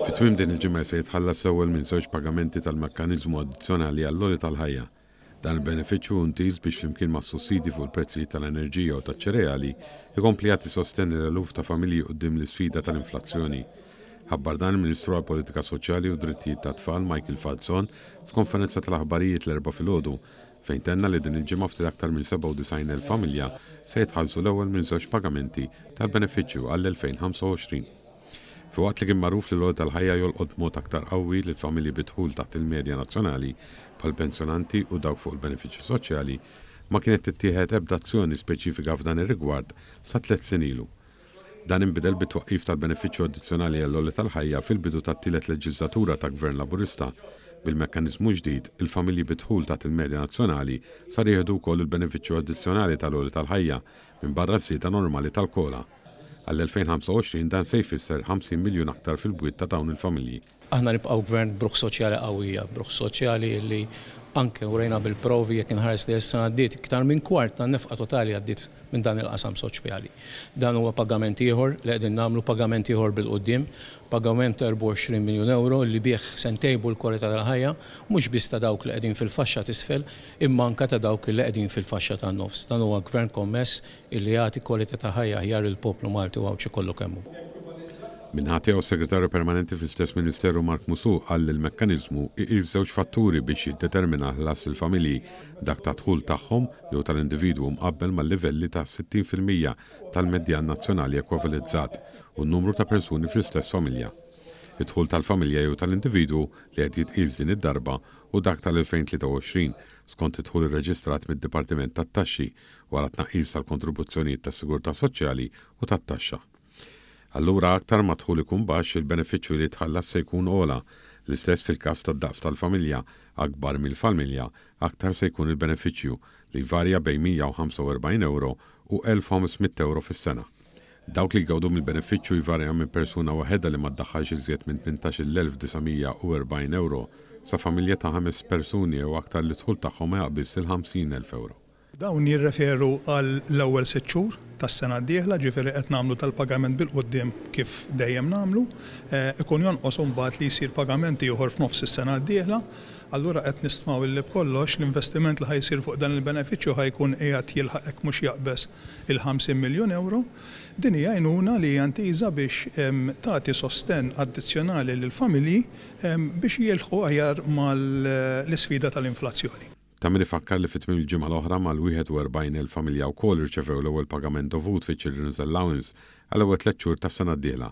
Fi tmiem din il-ġimgħa se jitħallas l-ewwel minn żewġ pagamenti tal-mekkaniżmu addizzjonali għall-għoli tal-ħajja. Dan il-benefiċċju hu ntiż biex flimkien mas-sussidji fuq il-prezzijiet tal-enerġija u taċ-ċereali, ikompli jagħti sostenn lil eluf ta' familji quddiem l-isfida tal-inflazzjoni. Ħabbar dan il-Ministru għall-Politika Soċjali u d-Drittijiet tat-Tfal Michael Falzon f'konferenza tal-aħbarijiet l-Erbgħa filgħodu fejn tenna li din il-ġimgħa ftit aktar minn 97,000 familja se jitħallsu l-ewwel minn żewġ pagamenti tal-benefiċċju għall-2025. Filwaqt li kien magħruf li l-għoli tal-ħajja jolqot b'mod aktar qawwi lill-familji bi dħul taħt il-medja nazzjonali, bħall-pensjonanti u dawk fuq il-benefiċċji soċjali, ma kienet tittieħed ebda azzjoni speċifika f'dan ir-rigward sa tlett snin ilu. Dan inbidel bit-twaqqif tal-benefiċċju addizzjonali għall-għoli tal-ħajja fil-bidu tat-tielet leġiżlatura ta' Gvern Laburista. Bil-mekkaniżmu ġdid, il-familji bi dħul taħt il-medja nazzjonali sar jieħdu wkoll il-benefiċċju addizzjonali tal-għoli tal-ħajja, minbarra ż-żieda normali tal-COLA. Għall-2025 dan se jfisser 50 miljun aktar fil-bwiet ta' dawn il-familji. Aħna nibqgħu Gvern b'ruħ soċjali qawwija, b'ruħ soċjali li anke urejna bil-provi jekk inħares lejn is-sena għaddiet, iktar minn kwart tan-nefqa totali għaddiet minn dan il-qasam soċjali. Dan huwa pagament ieħor li qegħdin nagħmlu, pagament ieħor bil-quddiem, pagament ta' 24 miljun ewro li bih se ntejbu l-kwalità tal-ħajja mhux biss ta' dawk li qegħdin fil-faxxa t'isfel imma anke ta' dawk li qegħdin fil-faxxa tan-nofs. Dan huwa Gvern kommess illi jagħti kwalità ta' ħajja aħjar lill-poplu Malti u Għawdxi kollu kemm hu. Min-naħa tiegħu s-Segretarju Permanenti fl-istess Ministeru Mark Musù qal li l-mekkaniżmu iqis żewġ fatturi biex jiddetermina l-ħlas lill-familji, dak tad-dħul tagħhom jew tal-individwu mqabbel mal-livelli ta' 60% tal-medjan nazzjonali ekwivalizzat u n-numru ta' persuni fl-istess familja. Id-dħul tal-familja jew tal-individwu li qed jitqies din id-darba hu dak tal-2023 skont id-dħul irreġistrat mid-Dipartiment tat-Taxxi wara t-tnaqqis tal-kontribuzzjonijiet tas-sigurtà soċjali u tat-taxxa. Allura aktar ma d-dħul ikun baxx, il-benefiċċju li jitħallas se jkun ogħla. L-istess fil-każ tad-daqs tal-familja, akbar mill-familja, aktar se jkun il-benefiċċju, li jvarja bejn 145 ewro u 1,500 ewro fis-sena. Dawk li jgawdu mill-benefiċċju jvarja minn persuna waħedha li ma ddaħħalx iżjed minn 18,940 ewro sa familja ta' ħames persuni jew aktar li d-dħul tagħhom ma jaqbiżx il-50,000 ewro. Dawn jirreferu għall-ewwel sitt xhur tas-sena d-dieħla, ġifieri qed nagħmlu dal-pagament bil-quddiem kif dejjem nagħmlu. Ikun jonqos imbagħad li jsir pagament ieħor f'nofs is-sena d-dieħla. Allura qed nistmaw illi b'kollox l-investiment li ħa jsir fuq dan il-benefiċċju ħa jkun qiegħed jilħaq hekk mhux jaqbeż il-50 miljun ewro. Din hija għajnuna li hija ntiża biex tagħti sostenn addizzjonali lill-familji biex jilħqu aħjar mal-isfida tal-inflazzjoni. Ta' min ifakkar li fi tmiem il-ġimgħa l-oħra mal-41,000 familja wkoll irċevew l-ewwel pagament dovut fiċ-Children's Allowance għall-ewwel tlett xhur tas-sena d-dieħla.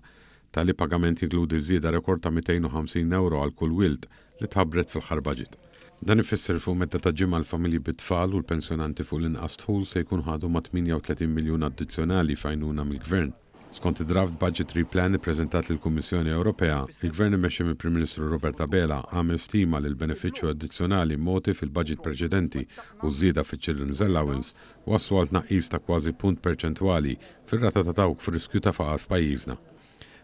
Tali pagament jinkludi żieda rekord ta' 250 ewro għal kull wild li tħabbret fl-aħħar budget. Dan ifisser li fuq medda ta' ġimgħa l-familji bit-tfal u l-pensjonanti fuq l-inqas dħul se jkun ħadu ma' 38 miljun addizzjonali f'għajnuna mill-Gvern. Skont id-Draft Budgetary Plan ippreżentat lill-Kummissjoni Ewropea, il-Gvern immexxi mill-Prim Ministru Robert Abela għamel stima li l-benefiċċju addizzjonali mogħti fil-budget preċedenti u ż-żieda fiċ-Children's Allowance wasslu għal tnaqqis ta' kważi punt perċentwali fir-rata ta' dawk f'riskju ta' faqar f'pajjiżna.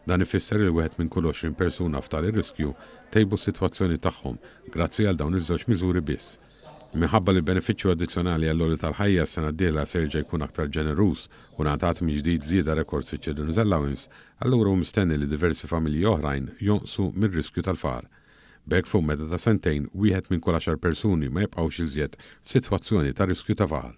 Dan ifisser li wieħed minn kull 20 persuna f'tali riskju tejbu s-sitwazzjoni tagħhom grazzi għal dawn iż-żewġ miżuri biss. Minħabba li l-benefiċċju addizzjonali għall-għoli tal-ħajja s-sena d-dieħla se jerġa' jkun aktar ġeneruż u ngħatat mill-ġdid żieda rekord fiċ-Children's Allowance, allura hu mistenni li diversi familji oħrajn jonqsu mir-riskju tal-faqar. B'hekk fuq medda ta' sentejn, wieħed minn kull għaxar persuni ma jibqgħux iżjed f'sitwazzjoni ta' riskju ta' faqar.